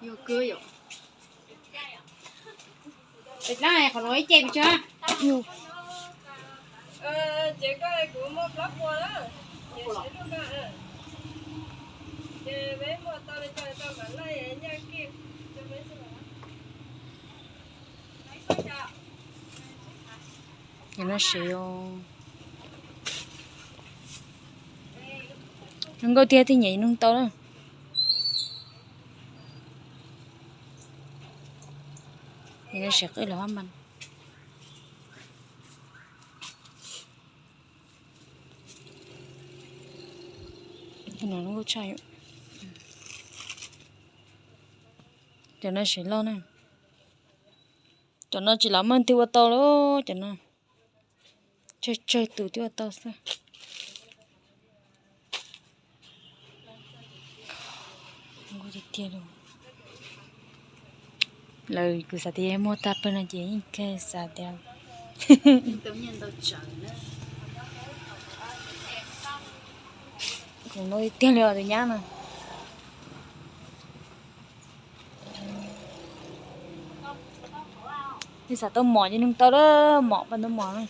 Yog kawg yom. Peb dlaab qhov no ib ce pes tsawg? Yog no siv, zoo nkauj tiag, tij nyam nug tau na. Yog no siv qwj los hab mas. Cov no siv loj na. Cov no tsis lam meej twg ua tau lawm, cov no tsawg tsawg tus twb ua tau xwb. Tiag tiag li. Lawv kuv xav tias muag tag pawg no ces yeej kawg xav tias kuv no tiag li os tus nyab no. Nej xav tau mom ces nug tau lawm, mom pab tau mom na.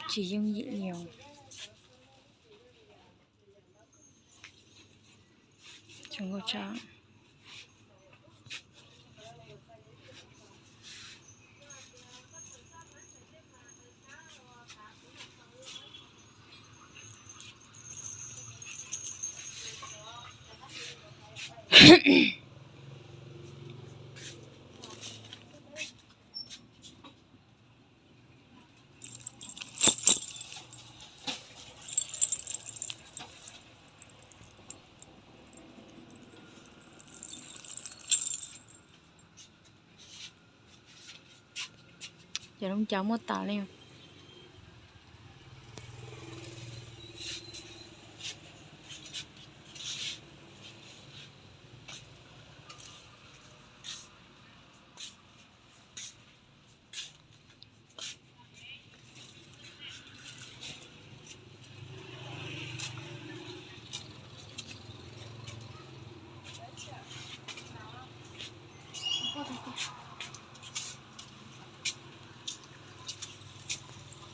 Tsis yooj yim li os. Cov loo cas muaj tas li.